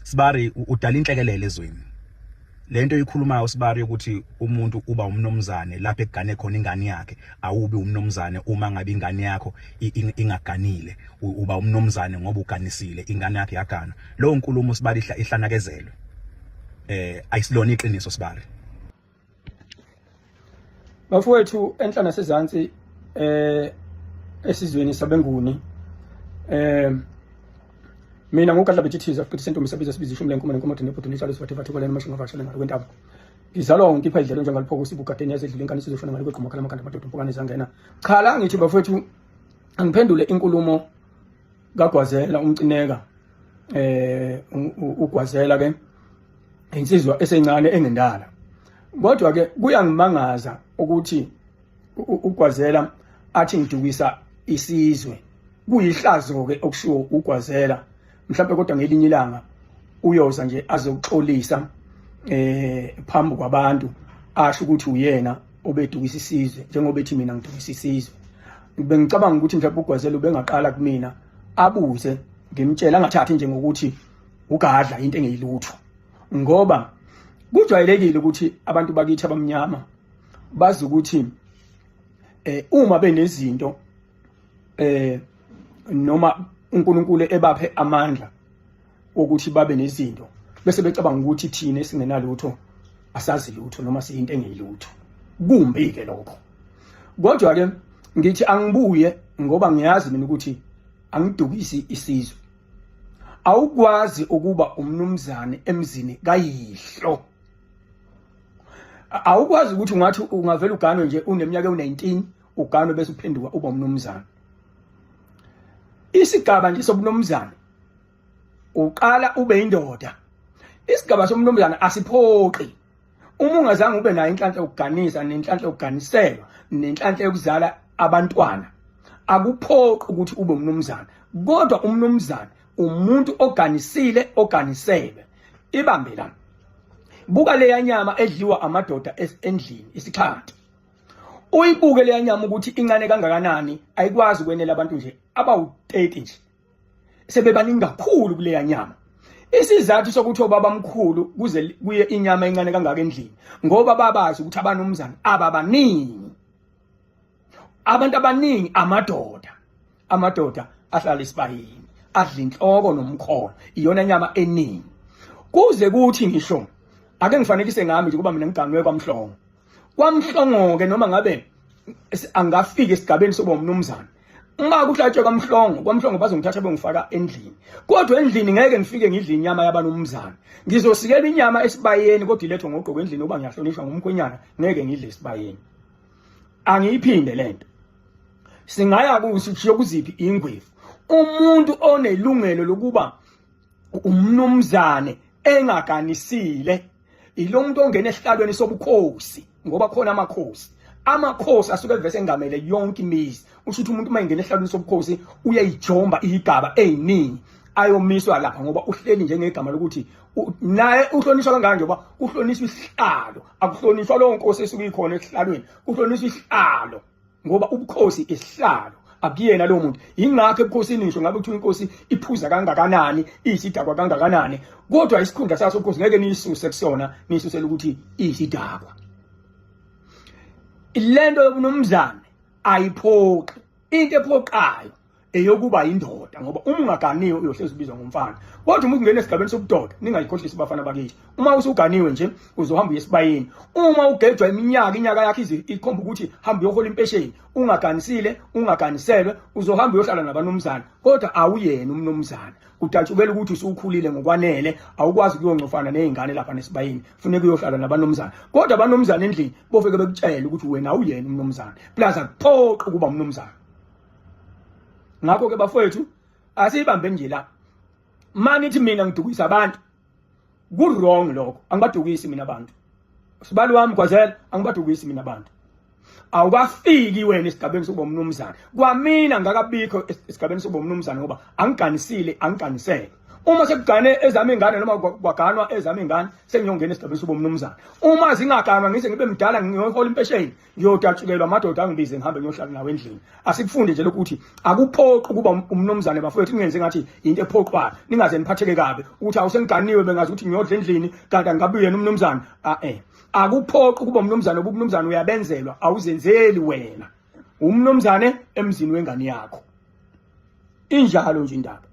Sibari udala inhlekelele ezweni. Lento oyikhulumayo Sibari ukuthi umuntu uba umnomzane lapho ekugane khona ingane yakhe, awubi umnomzane uma ngabe ingane yakho ingaganile, uba umnomzane ngoba uganisile ingane yakhe yagana. Leyo nkulumo Sibari ihlanakezelwe. Ayisilona iqiniso Sibari. Bafowethu enhla nasezansi esizweni sabenguni mina ngugadla bethithiza futhi sentombi sabiza sibiza ishumi lenkomo nenkomo nebhodo nitshalo sivathe vathe kwalena mashinga vashele ngalo kwentaba ngizalwa ngikhipha idlelo njengaliphoko sibugadeni yazedlula inkani sizoshona ngalo kwegquma khala amakhanda amadoda impukane zangena. Cha la ngithi bafowethu angiphendule inkulumo kaGwazela umcineka uGwazela ke insizwa esencane engendala, kodwa ke kuyangimangaza ukuthi uGwazela athi ngidukisa isizwe. Kuyihlazo ke okushiwo uGwazela, mhlawumbe kodwa ngelinye ilanga uyoza nje azokuxolisa phambi kwabantu, asho ukuthi uyena obedukisa isizwe njengoba ethi mina ngidukisa isizwe. Bengicabanga ukuthi mhlawumbe uGwazela ubengaqala kumina abuze, ngimtshela, angathathi nje ngokuthi ugadla into engeyilutho, ngoba kujwayelekile ukuthi abantu bakithi abamnyama bazi ukuthi uma benezinto noma uNkulunkulu ebaphe amandla ukuthi babe nezinto, bese becabanga ukuthi thina esingenalutho asazi lutho noma siyinto engeyilutho. Kumbi ke lokho. Kodwa ke ngithi angibuye ngoba ngiyazi mina ukuthi angidukisi isizwe. Awukwazi ukuba umnumzane emzini kayihlo. Awukwazi ukuthi ungathi ungavela uganwe nje uneminyaka ewu-19 uganwe bese uphenduka uba umnumzane. Isigaba nje sobunumzane uqala ube indoda. Isigaba somnumzane asiphoqi. Uma ungazange ube nayo inhlanhla yokuganisa nenhlanhla yokuganiselwa nenhlanhla yokuzala abantwana, akuphoqi ukuthi ube umnumzane. Kodwa umnumzane umuntu oganisile, oganiselwe. Ibambe la. Buka leya nyama edliwa amadoda endlini isixhanti. Uyibuke leya nyama ukuthi incane kangakanani, ayikwazi ukwenela abantu nje abawu-30 nje. Sebebaningi kakhulu kuleya nyama. Isizathu sokuthi obaba mkhulu kuze kuye inyama encane kangaka endlini, ngoba babazi ukuthi abanomzana ababaningi. Abantu abaningi amadoda, amadoda ahlala esibayeni, adla inhloko nomkhono, iyona nyama eningi. Kuze kuthi ngisho ake ngifanekise ngami nje kuba mina ngiganwe kwaMhlongo. KwaMhlongo ke noma ngabe angafika esigabeni sokuba umnumzane, uma kuhlatshwe kwaMhlongo, kwaMhlongo bazongithatha bengifaka endlini, kodwa endlini ngeke ngifike ngidle inyama yabanumzane. Ngizosikela inyama esibayeni kodwa ilethwe ngogqoko endlini, ngoba ngiyahlonishwa ngumkhwenyana, ngeke ngidle esibayeni. Angiyiphinde lento. Singaya kushiyo kuziphi ingwevu? Umuntu onelungelo lokuba umnumzane engaganisile ilo muntu ongena esihlalweni sobukhosi, ngoba khona amakhosi. Amakhosi asuke evese engamele yonke imizi. Usho ukuthi umuntu uma engena esihlalweni sobukhosi uyayijomba igaba eziningi ayomiswa lapha, ngoba uhleli njengegama lokuthi naye uhlonishwa kangaka njengoba kuhlonishwa isihlalo. Akuhlonishwa lowo nkosi esuke ikhona esihlalweni, kuhlonishwa isihlalo, ngoba ubukhosi isihlalo, akuyena lowo muntu. Yingakho ebukhosini ngisho ngabe kuthiwa inkosi iphuza kangakanani, iyisidakwa kangakanani, kodwa isikhundla saso ubukhosi ngeke niyisuse kusona, niyisusele ukuthi iyisidakwa. Lento yobunumzane ayiphoqi. Into ephoqayo eyokuba indoda, ngoba uma ungaganiwe uyohlezi ubizwa ngomfana. Kodwa uma ungena esigabeni sobudoda, ningayikhohlisi bafana bakithi. Uma usuganiwe nje uzohamba uye esibayeni. Uma ugejwa iminyaka, inyaka yakho ize ikhomba ukuthi hamba uyohola impesheni, unganisile, unganiselwe, uzohamba uyohlala nabanumzane, kodwa awuyena umnumzane. Kudatshukela ukuthi usukhulile ngokwanele, awukwazi ukuyoncofana nezingane lapha nesibayeni, funeka uyohlala nabanumzane. Kodwa abanumzane endlini bofike bekutshele ukuthi wena awuyena umnumzane, plus akuphoqi ukuba umnumzane. Ngakho ke bafowethu asiyibambe nje la. Manithi mina ngidukisa abantu, ku wrong lokho. Angibadukisi mina abantu. Sibali wami Gwazela, angibadukisi mina abantu. Awukafiki wena esigabeni sokuba umnumzane. Kwamina ngakabikho esigabeni sokuba umnumzane, ngoba angiganisile, angiganisele. Uma sekugane ezami ingane noma kwaganwa ezami ingane, sengiyongena esigabeni sobumnumzane. Uma zingaganwa ngize ngibe mdala ngiyohola impesheni, ngiyodatshukelwa amadoda angibize ngihambe ngiyohlala nawo endlini. Asikufunde nje lokhu ukuthi akuphoqi ukuba umnumzane bafowethu, ningenze ngathi into ephoqwayo, ningaze niphatheke kabi ukuthi awusengiganiwe bengazi ukuthi ngiyodla endlini kanti angabe uyena umnumzane. A-e, akuphoqi ukuba umnumzane, ubumnumzane uyabenzelwa, awuzenzeli wena. Umnumzane emzini wengane yakho. Injalo nje indaba.